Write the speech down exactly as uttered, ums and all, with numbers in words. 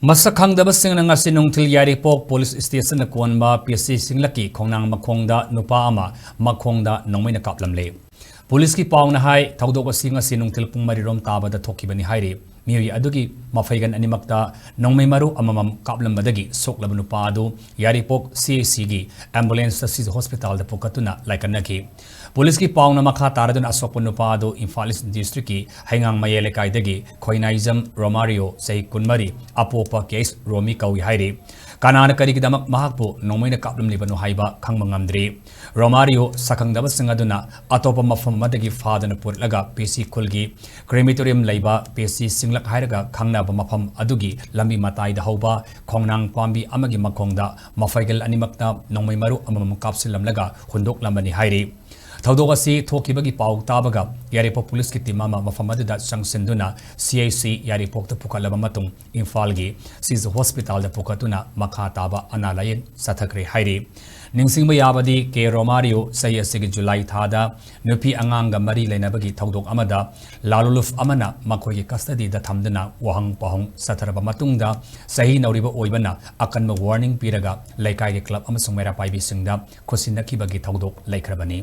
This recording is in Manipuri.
ꯃꯁꯛ ꯈꯪꯗꯕꯁꯤꯡꯅ ꯉꯁꯤ ꯅꯨꯡꯊꯤꯜ ꯌꯥꯏꯔꯤꯄꯣꯛ ꯄꯨꯂꯤꯁ ꯁ꯭ꯇꯦꯁꯟꯗ ꯀꯣꯟꯕ ꯄꯤ ꯑꯦꯁ ꯁꯤ ꯁꯤꯡꯂꯛꯀꯤ ꯈꯣꯡꯅꯥꯡ ꯃꯈꯣꯡꯗ ꯅꯨꯄꯥ ꯑꯃ ꯃꯈꯣꯡꯗ ꯅꯣꯡꯃꯩꯅ ꯀꯥꯞꯂꯝꯂꯦ꯫ ꯄꯨꯂꯤꯁꯀꯤ ꯄꯥꯎꯅ ꯍꯥꯏ, ꯊꯧꯗꯣꯛ ꯑꯁꯤ ꯉꯁꯤ ꯅꯨꯡꯊꯤꯜ ꯄꯨꯡ ꯃꯔꯤꯔꯣꯝ ꯇꯥꯕꯗ ꯊꯣꯛꯈꯤꯕꯅꯤ ꯍꯥꯏꯔꯤ꯫ ꯃꯤꯑꯣꯏ ꯑꯗꯨꯒꯤ ꯃꯐꯩꯒꯟ ꯑꯅꯤꯃꯛꯇ ꯅꯣꯡꯃꯩ ꯃꯔꯨ ꯑꯃꯃꯝ ꯀꯥꯞꯂꯝꯕꯗꯒꯤ ꯁꯣꯛꯂꯕ ꯅꯨꯄꯥ ꯑꯗꯨ ꯌꯥꯏꯔꯤꯄꯣꯛ ꯁꯤ ꯑꯩꯆ ꯁꯤꯒꯤ ꯑꯦꯝꯕꯨꯂꯦꯟꯁꯇ ꯁꯤꯖ ꯍꯣꯁꯄꯤꯇꯥꯜꯗ ꯄꯨꯈꯠꯇꯨꯅ ꯂꯥꯏꯀꯠꯅꯈꯤ꯫ ꯄꯨꯂꯤꯁꯀꯤ ꯄꯥꯎꯅ ꯃꯈꯥ ꯇꯥꯔꯗꯨꯅ ꯑꯁꯣꯛꯄ ꯅꯨꯄꯥ ꯑꯗꯨ ꯏꯝꯐꯥꯜ ꯏꯁ ꯗꯤꯁꯇ꯭ꯔꯤꯛꯀꯤ ꯍꯩꯉꯥꯡ ꯃꯌꯥꯏ ꯂꯩꯀꯥꯏꯗꯒꯤ ꯈꯣꯏꯅꯥꯏꯖꯝ ꯔꯣꯃꯥꯔꯤꯌꯣ, ꯆꯍꯤ ꯀꯨꯟꯃꯔꯤ, ꯑꯄꯣꯛꯄ ꯀꯦ ꯑꯩꯁ ꯔꯣꯃꯤ ꯀꯧꯏ ꯍꯥꯏꯔꯤ꯫ ꯀꯅꯥꯅ ꯀꯔꯤꯒꯤꯗꯃꯛ ꯃꯍꯥꯛꯄꯨ ꯅꯣꯡꯃꯩꯅ ꯀꯥꯞꯂꯝꯂꯤꯕꯅꯣ ꯍꯥꯏꯕ ꯈꯪꯕ ꯉꯝꯗ꯭ꯔꯤ꯫ ꯔꯣꯃꯥꯔꯤꯌꯣ ꯁꯛꯈꯪꯗꯕꯁꯤꯡ ꯑꯗꯨꯅ ꯑꯇꯣꯞꯄ ꯃꯐꯝ ꯑꯃꯗꯒꯤ ꯐꯥꯗꯨꯅ ꯄꯨꯔꯛꯂꯒ ꯄꯤ ꯑꯦꯁ ꯁꯤ ꯈꯨꯜꯒꯤ ꯀ꯭ꯔꯦꯃꯤꯇꯣꯔꯤꯌꯝ ꯂꯩꯕ ꯄꯤ ꯑꯦꯁ ꯁꯤ ꯁꯤꯡꯂꯛ ꯍꯥꯏꯔꯒ ꯈꯪꯅꯕ ꯃꯐꯝ ꯑꯗꯨꯒꯤ ꯂꯝꯕꯤ ꯃꯇꯥꯏꯗ ꯍꯧꯕ ꯈꯣꯡꯅꯥꯡ ꯄꯥꯝꯕꯤ ꯑꯃꯒꯤ ꯃꯈꯣꯡꯗ ꯃꯐꯩꯒꯜ ꯑꯅꯤꯃꯛꯇ ꯅꯣꯡꯃꯩ ꯃꯔꯨ ꯑꯃꯃꯝ ꯀꯥꯞꯁꯤꯜꯂꯝꯂꯒ ꯍꯨꯟꯗꯣꯛꯂꯝꯕꯅꯤ ꯍꯥꯏꯔꯤ꯫ ꯊꯧꯗꯣꯛ ꯑꯁꯤ ꯊꯣꯛꯈꯤꯕꯒꯤ ꯄꯥꯎ ꯇꯥꯕꯒ ꯌꯥꯏꯔꯤꯄꯣꯛ ꯄꯨꯂꯤꯁꯀꯤ ꯇꯤꯝ ꯑꯃ ꯃꯐꯝ ꯑꯗꯨꯗ ꯆꯪꯁꯤꯟꯗꯨꯅ ꯁꯤ ꯑꯥꯏ ꯁꯤ ꯌꯥꯏꯔꯤꯄꯣꯛꯇ ꯄꯨꯈꯠꯂꯕ ꯃꯇꯨꯡ ꯏꯝꯐꯥꯜꯒꯤ ꯁꯤꯖ ꯍꯣꯁꯄꯤꯇꯥꯜꯗ ꯄꯨꯈꯠꯇꯨꯅ ꯃꯈꯥ ꯇꯥꯕ ꯑꯅꯥ ꯂꯥꯌꯦꯡ ꯆꯠꯊꯈ꯭ꯔꯦ ꯍꯥꯏꯔꯤ꯫ ꯅꯤꯡꯁꯤꯡꯕ ꯌꯥꯕꯗꯤ, ꯀꯦ ꯔꯣꯃꯥꯔꯤꯌꯣ ꯆꯍꯤ ꯑꯁꯤꯒꯤ ꯖꯨꯂꯥꯏ ꯊꯥꯗ ꯅꯨꯄꯤ ꯑꯉꯥꯡꯒ ꯃꯔꯤ ꯂꯩꯅꯕꯒꯤ ꯊꯧꯗꯣꯛ ꯑꯃꯗ ꯂꯥꯂꯨꯂꯨꯐ ꯑꯃꯅ ꯃꯈꯣꯏꯒꯤ ꯀꯁꯇꯗꯤꯗ ꯊꯝꯗꯨꯅ ꯋꯥꯍꯪ ꯄꯥꯎꯍꯪ ꯆꯠꯊꯔꯕ ꯃꯇꯨꯡꯗ ꯆꯍꯤ ꯅꯧꯔꯤꯕ ꯑꯣꯏꯕꯅ ꯑꯀꯟꯕ ꯋꯥꯔꯅꯤꯡ ꯄꯤꯔꯒ ꯂꯩꯀꯥꯏꯒꯤ ꯀ꯭ꯂꯕ ꯑꯃꯁꯨꯡ ꯃꯩꯔꯥ ꯄꯥꯏꯕꯤꯁꯤꯡꯗ ꯈꯨꯠꯁꯤꯟꯅꯈꯤꯕꯒꯤ ꯊꯧꯗꯣꯛ ꯂꯩꯈ꯭ꯔꯕꯅꯤ꯫